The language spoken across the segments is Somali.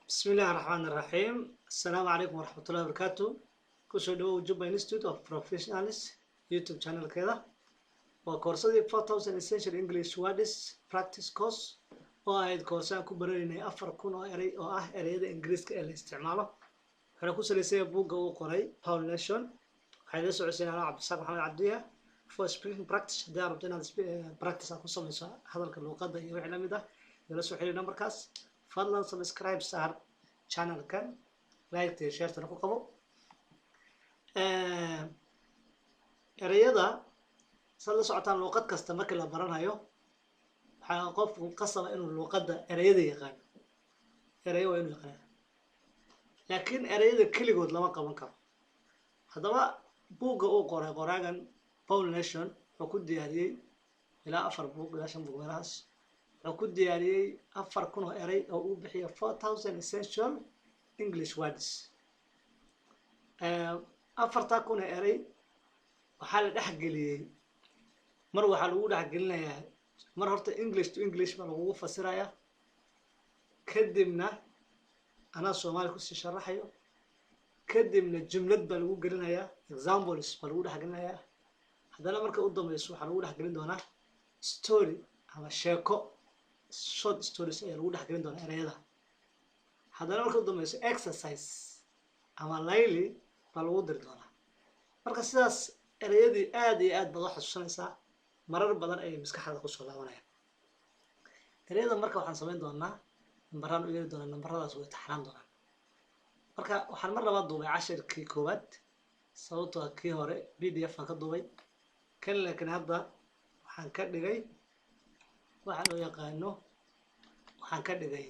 Bismi Illaahi Raxmaan Raxiim. Asalaamu calaykum waraxmatullahi wabarakaatu. Kusoo dhawow Juba Institute of Professionals YouTube channelkeeda. Waa koorsadii 4000 Essential English Words Practice Course, oo ahayd koorse aan ku baranaynay 4000 oo erey oo ah ereyada Ingiriiska ee la isticmaalo. Waxaana ku salaysanya buugga uu qoray Paul Nation. Waxaa ila socodsiin anaa Cabdisaaq Maxamed Cabdiya. For speaking practice, haddii aad rabto inaad practice aad ku samayso hadalka, luuqadda iyo wixii lamid ah, nala soo xiriir numberkaas. Fadlan subscribe saar channelkan, like iyo sharetana ku qabo. Ereyada saad la socotaan, luuqad kasta markii la baranayo waxaa qofku qasaba inuu luuqadda ereyada yaqaano. Ereyo waa inuu yaqaana, laakiin ereyada keligood lama qaban karo. Haddaba buugga uu qoray qoraagan Paul Nation wuxuu ku diyaariyey ilaa afar buug, ilaa shan buug meelahaas. Wuxuu ku diyaariyey 4000 oo erey oo uu bixiyo 4000 Essential English Words. 4000 oo erey waxaa la dhexgeliyey, mar waxaa lagu dhexgelinayaa, mar horta English to English baa lagugu fasirayaa, kadibna anaa Soomaali kusii sharaxayo, kadibna jumlad baa lagu gelinayaa, examples baa lagu dhexgelinayaa. Haddana marka u dambeyso waxaa lagu dhexgelin doonaa story ama sheeko, short stories ayaa lagu dhexgelin doonaa ereyada. Haddana marka u dambeyso exercise ama layli baa lagu diri doonaa. Marka sidaas ereyadii aad iyo aad baad u xasuusanaysaa, marar badan ayay maskaxdaada kusoo laabanayaan ereyada. Marka waxaan samayn doonaa nambaraan u yeeri doonaa, nambaradaas way taxnaan doonaan. Marka waxaan mar labaad duubay cashirkii koowaad, sababtoo ah kii hore PDF aan ka duubay kan, laakiin hadda waxaan ka dhigay waxa loo yaqaano, waxaan ka dhigay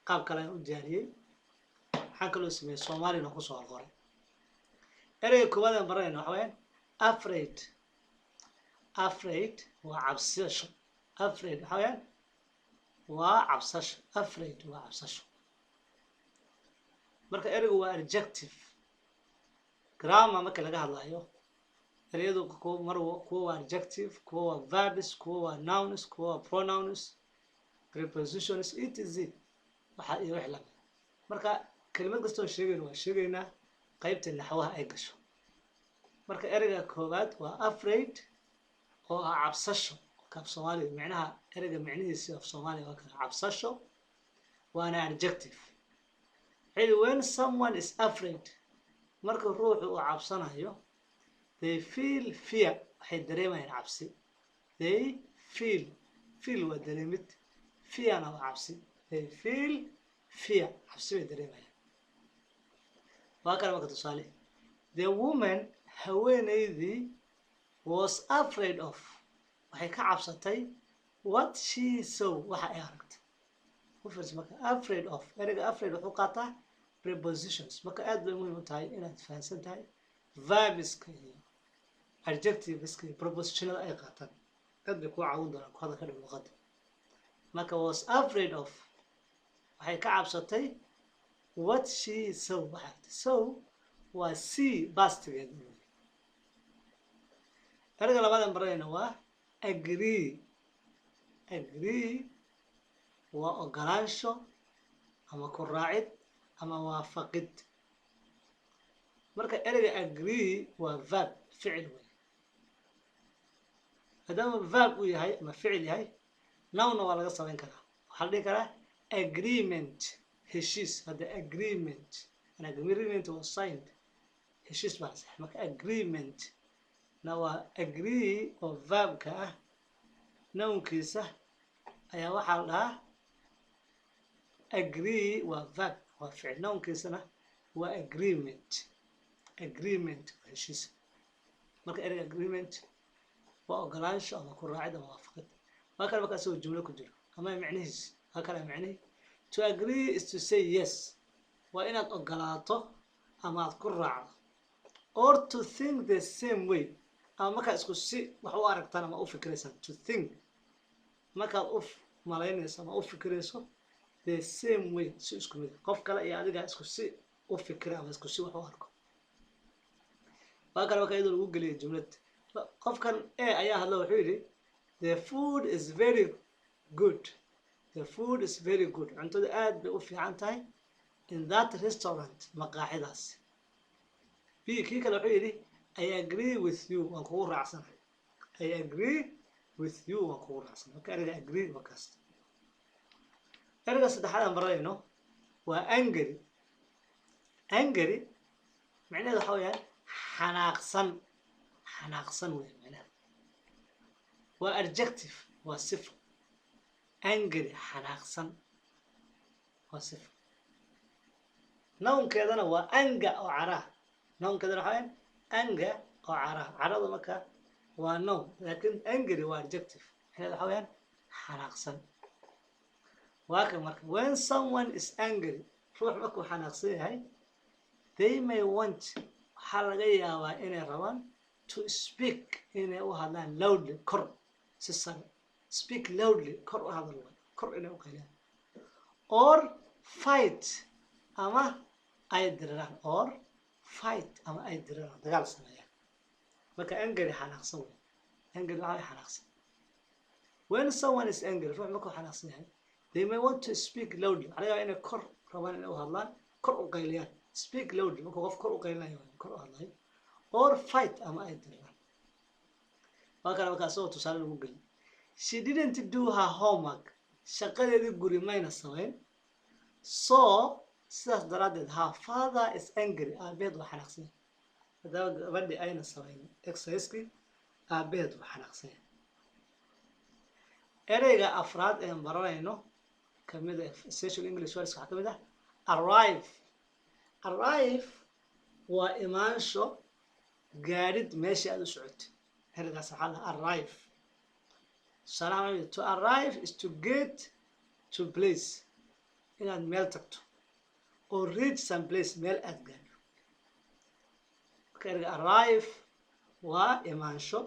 qaab kale aan u diyaariyey. Waxaan kaloo sameeyey Soomaalina kusoo horqoray. Ereyga koowaad aan baranayna waxa weyaan afraid. Afraid waa cabsasho. Afraid waxa weyaan waa cabsasho. Afraid waa cabsasho. Marka ereygu waa adjective. Grammar marka laga hadlayo, ereyadu kuwa mar kuwa waa adjective, kuwa waa verbs, kuwa waa nouns, kuwa waa pronouns, prepositions, etc, waxa iyo wix lamid. Marka kelimad kastoon sheegayno waa sheegaynaa qaybta naxwaha ay gasho. Marka ereyga koowaad waa afraid oo ah cabsasho. Af Soomaaliga micnaha ereyga micnihiisi af Soomaaliga waa kana cabsasho, waana adjective. Waxay when someone is afraid, marka ruuxu uu cabsanayo, they feel fear, waxay dareemayaan cabsi. They feel, feel waa dareemid, fearna waa cabsi. They feel fear, cabsi bay dareemayaan. Waa kana marka tusaale: the woman, haweenaydii, was afraid of, waxay ka cabsatay, what she saw, waxa ay aragtay. U fiirsa marka afraid of, ereyga afraid wuxuu qaataa prepositions. Marka aad bay muhiim u tahay inaad fahansan tahay verbska iyo adjectiveska iyo prepositionada ay qaataan. Aad bay kuu caawin doonaan ku hadalka dhib luqadda. Marka was afraid of, waxay ka cabsatay, what she saw, waxay aragtay. Saw waa see pastigeed. Ereyga labaad aan baranayna waa agree. Agree waa ogolaansho ama ku raacid ama waafaqid. Marka ereyga agree waa verb, ficil wey. Maadaama verb uu yahay ama ficil yahay, nounna waa laga samayn karaa. Waxaa la dhihi karaa agreement, heshiis. Hadda agreement, an agreement was signed, heshiis baa la saxay. Marka agreement na waa agree oo verbka ah, nounkiisa ayaa waxaa la dhahaa agree. Waa verb, waa ficil, nounkiisana waa agreement. Agreement waa heshiis. Marka ereyga agreement waa ogolaansho ama ku raacid ama waafaqid. Waa kale marka isagoo jumlo ku jiro ama micnihiis. Waa kale micnihi: to agree is to say yes, waa inaad ogolaato ama aad ku raacdo, or to think the same way, ama markaad isku si wax u aragtaan ama u fikiraysaan. To think, markaad u malaynayso ama u fikirayso, the same way, si isku mid, qof kale iyo adiga isku si u fikira ama isku si wax u arko. Waa kale marka iyadoo lagu geliyay jumlad. Qofkan A ayaa hadla, wuxuu yidhi: "The food is very good." The food is very good, cuntada aad bay u fiican tahay, in that restaurant, maqaaxidaas. B, kii kale wuxuu yidhi, "I agree with you," waan kugu raacsanahay. "I agree with you," waan kugu raacsanahay. Marka ereyga agree waa kaas. Ereyga saddexaad aan baranayno waa angry. Angry macnaheedu waxa weeyaan xanaaqsan. Xanaaqsan weeyaan macnaheedu. Waa adjective, waa sifo. Angry, xanaaqsan, waa sifo. Nounkeedana waa anger oo caraa. Nounkeedana waxa weeyaan anger oo caraa. Carada marka waa noun, laakiin angry waa adjective. Macnaheedu waxa weeyaan xanaaqsan. Waa kan marka, when someone is angry, ruux markuu xanaaqsan yahay, they may want, waxaa laga yaabaa inay rabaan, to speak, inay u hadlaan, loudly, kor, si sare. Speak loudly, kor u hadal waay, kor inay u qayliyaan, or fight, ama ay diriraan, or fight, ama ay diriraan, dagaal sameeyaan. Marka angry xanaaqsan wey. Angry waxaa way xanaaqsan. When someone is angry, ruux markuu xanaaqsan yahay, they may want to speak loudly, waxaa laga yaabaa inay kor rabaan inay u hadlaan, kor u qayliyaan. Speak loudly, markuu qof kor u qaylinayo, kor u hadlayo, or fight, ama ay diriraan. Waa kana markaa isagoo tusaale lagu geliy. She didn't do her homework, shaqadeedii guri mayna samayn, so sidaas daraaddeed her father is angry, aabeed waa xanaaqsan yahay. Haddaba gabadhii ayna samayn exercisekii, aabeed waa xanaaqsan yahay. Ereyga afraad een baranayno kamid ah essential English words waxaa kamid ah arrive. Arrive waa imaansho, gaadhid meesha aad u socotay. Ereygaas waxaa la arrive. Tusaalaha waxaa, to arrive is to get to place, inaad meel tagto, or reach some place, meel aad gaadho. Marka ereyga arrive waa imaansho,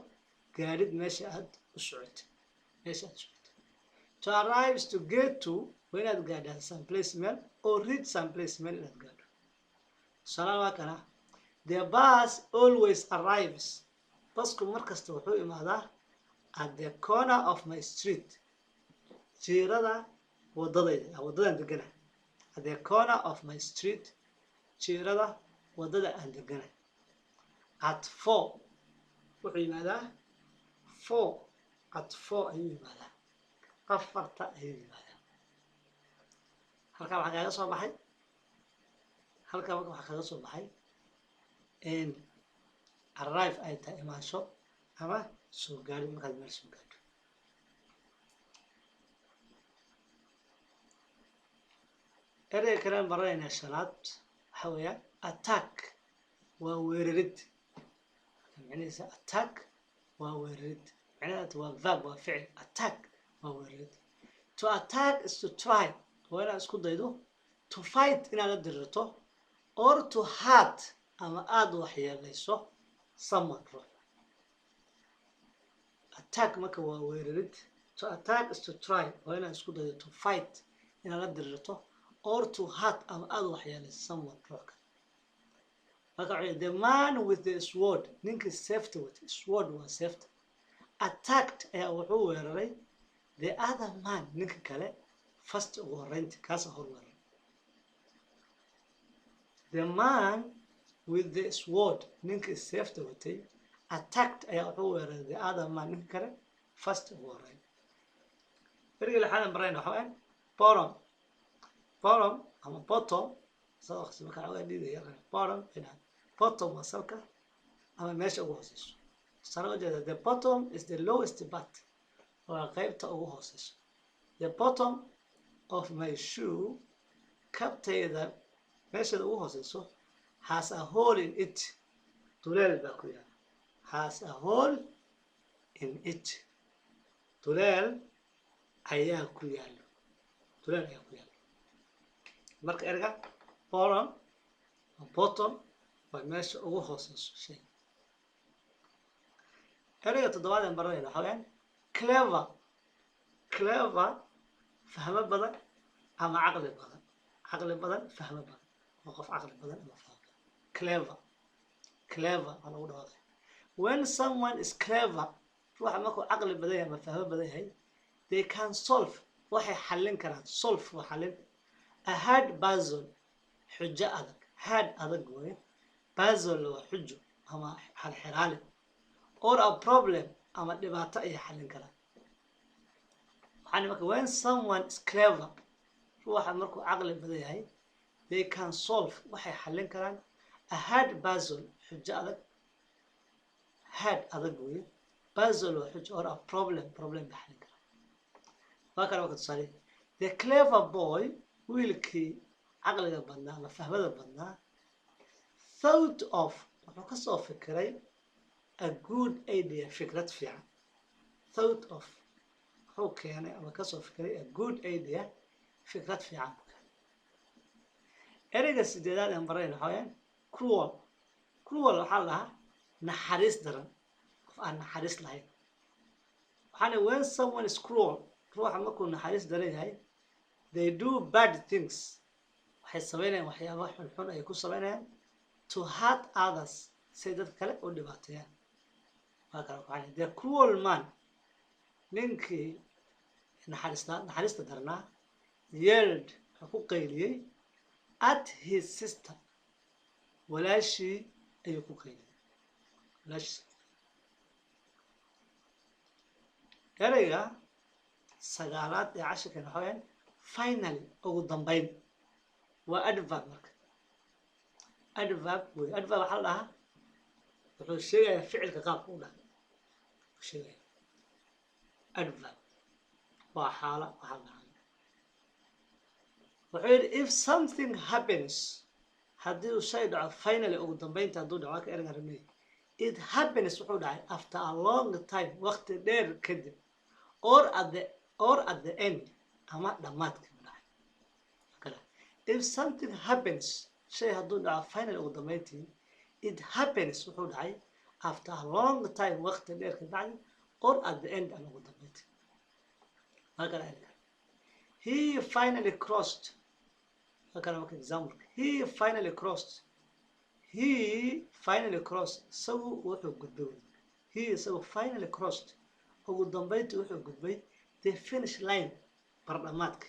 gaadhid meesha aad u socotay, meesha aad u socotay. To arrive is to get to, waa inaad gaadhaa, some place, meel, or reach some place, meel inaad gaadho. Tusaalaha waa kana: the bus always arrives, basku markasta wuxuu imaadaa, at the corner of my street, jiirada wadadayda, wadadaan deganahay. At the corner of my street, jiirada wadada aan deganahay. At 4 wuxuu yimaadaa, 4, at 4 ayuu yimaadaa, 4ta ayuu yimaadaa. Halkaa waxaa kaaga soo baxay, halkaa marka waxaa kaga soo baxay in arrive ay tahay imaansho ama soo gaadhin, markaad meel soo gaadho. Ereyga kalean baranaynaa, shanaad, waxaa weeyaan attack, waa weerarid. Micnihiisa attack waa weerarid. Micnaheeda waa verb, waa ficil. Attack waa weerarid. To attack is to try, waa inaad isku daydo, to fight, inaad la dirirto, or to hurt, ama aada waxyeelayso, someone, ruux. Attack marka waa weerarid. To attack is to try, waa inaad isku daydo, to fight, inaad la dirirto, or to hurt, ama aada waxyeelayso, someone, ruux kale. Marka wuxuu, the man with the sword, ninkii seefta watay, sword waa seefta, attacked, ayaa wuxuu weeraray, the other man, ninka kale, first, ugu horreynti, kaasa hor weeraray. The man with the sword, ninkii seefta watay, attacked, ayaa wuxuu weeraray, the other man, ninka kale, first, ugu horreyn. Ereyga lixaad aan barayna waxa weeyaan bottom. Bottom ama bottom soo aqsi marka waxaa dhiidaya bottom ina bottom waa salka ama meesha ugu hooseyso. Tusaale ujeeda, the bottom is the lowest part, waa qaybta ugu hooseyso. The bottom of my shoe, kabtayda meesheeda ugu hooseyso, has a hole in it, duleel baa ku yaala. Has a hole in it, duleel ayaa ku yaalo, duleel ayaa ku yaalo. Marka erga bottom, bottom waa meesha ugu hooseyso shay. Ereyga toddobaad aan baranayna waxaa weyaan clever. Clever, fahmo badan ama caqli badan. Caqli badan, fahmo badan, waa qof caqli badan ama fahmo badan. Clever, clever waa lagu dhawaaqay. When someone is clever, ruuxa markuu caqli badan yahay ama fahmo badan yahay, they can solve Waxay xallin karaan, solve waa xallin, a hard puzzle, xujo adag. Hard adag waaye, puzzle waa xujo ama xalxiraale, or a problem ama dhibaato ayay xallin karaan. Waxaan marka, when someone is clever, ruuxa markuu caqli badan yahay, they can solve, waxay xallin karaan, a hard puzzle, xujo adag. Hard adag weeye, puzzle waa xujo, or a problem, problem bay xallin karaan. Waa kale marka tusaale: the clever boy, wiilkii caqliga badnaa ama fahmada badnaa, thought of, wuxuu kasoo fikiray, a good idea, fikrad fiican. Thought of, wuxuu keenay ama kasoo fikiray, a good idea, fikrad fiican buu keenay. Ereyga sideedaad aan barayna waxaa weyaan cruel. Cruel waxaa la dhahaa naxariis daran, qof aan naxariis lahayn. Waxaana when someone is cruel, ruuxa markuu naxariis daran yahay, they do bad things, waxay sameynayaan waxyaaba xunxun ay ku sameynayaan, to hurt others, say dad kale u dhibaateeyaan. Waa kale waxaa the cruel man, ninkii naxariista darnaa, yelled, wuxuu ku qayliyey, at his sister, walaashii ayuu ku qayliyey, walaashiis. Ereyga sagaalaad ee cashirkan waxaa weyaan finally, ugu dambeyn. Waa adverb. Marka adverb wey, adverb waxaa la dhahaa wuxuu sheegayaa ficilka qaabka u dhacay sheegaya. Adverb waa xaala waxaa la dhahaa. Wuxuu yidhi, if something happens, haddii uu shay dhaco, finally, ugu dambeynta hadduu dhaco, waa ka ereygan rabnay, it happens, wuxuu dhacay, after a long time, waqti dheer kadib, or at the end, ama dhammaadka buu dhacay. Kale, if something happens, shay hadduu dhaco, finally, ugu dambeyntii, it happens, wuxuu dhacay, after a long time, waqti dheer ka bacdi, or at the end, ama ugu dambeyntii. Waa kale ereyga he finally crossed. Waa kale marka example: he finally crossed. He finally crossed, isagu wuxuu gudbay wey. He, isagu, finally crossed, ugu dambeyntii wuxuu gudbay, the finish line, bardhamaadka,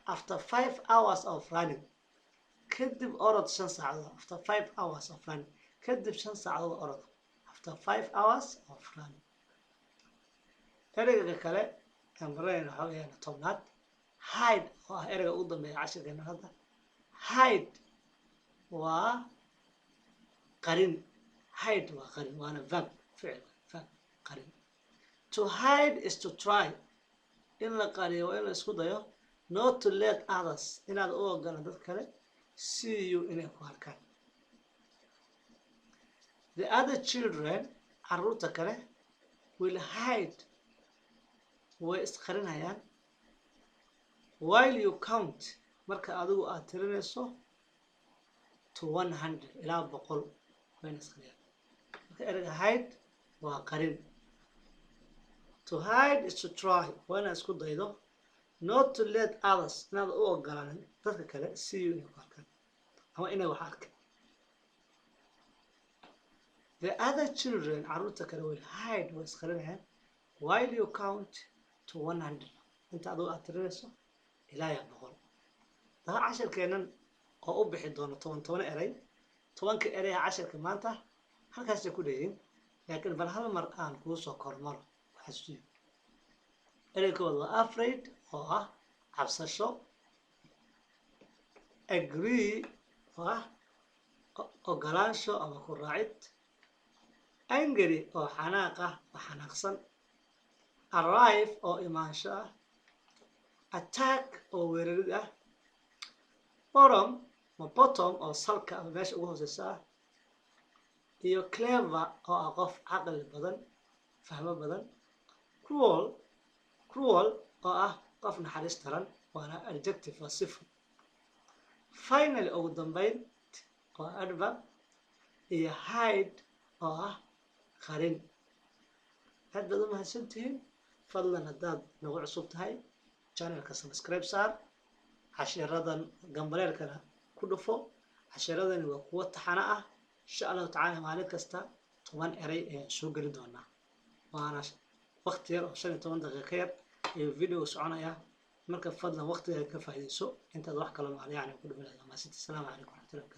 after 5 hours of running, kadib orod 5 saacadood. After 5 hours of running, kadib 5 saacadood orod. After 5 hours of running. Ereyga kale aan baranayna waxaa weeyaan 10aad, hide, oo ah ereyga ugu dambeeya cashirkeena hadda. Hide waa qarin. Hide waa qarin, waana verb, ficil, verb, qarin. To hide is to try, in la qariyo waa in la isku dayo, not to let others, inaad u ogolaan dad kale, see you, inay ku arkaan. The other children, caruurta kale, will hide, way isqarinayaan, while you count, marka adigu aad tirinayso, to 100, ilaa 100 wayna isqariyaan. Marka ereyga hide waa qarin. To hide is to try, waa inaad isku daydo, not to let others, inaad u ogolaanin dadka kale, see you, inay ku arkaan ama inay wax arkaan. The other children, caruurta kale, will hide, way isqarinayaan, while you count to 100, inta adigu aad tirinayso ilaa ya 100. Daha cashirkeennan oo u bixi doono 10 10 erey, 10ka ereyha cashirka maanta halkaasay ku dheeyin, laakiin bal hal mar aan kuu soo kormaro, xasuusiyo. Erey koowaad waa afraid, oo ah cabsasho. Agree, oo ah ogolaansho ama ku raacid. Angry, oo xanaaq ah oo xanaaqsan. Arrive, oo imaansho ah. Attack, oo weerarid ah. Bottom ma bottom, oo salka ama meesha ugu hooseysa ah. Iyo clever, oo ah qof caqli badan, fahmo badan. Cruel, cruel oo ah qof naxariis daran, waana adjective, waa sifo. Finally, ugu dambeyn, oo adverb, iyo hide, oo ah qarin. Aad baad u mahadsantihiin. Fadlan, haddaad nagu cusub tahay channelka, subscribe saar, cashiradan gambaleelkana ku dhufo. Cashiradani waa kuwo taxano ah. Insha Allahu tacaala maalin kasta 10 erey ayaan soo geli doonaa, waana waqti yar oo 15 daqiiqo yar ayuu video soconaya. Marka fadlan waqtiga ka faa'iidayso intaad wax kalo maal yacni ku dhumin lahayd. Maasinta. Asalaamu calaykum waraxmatullahi.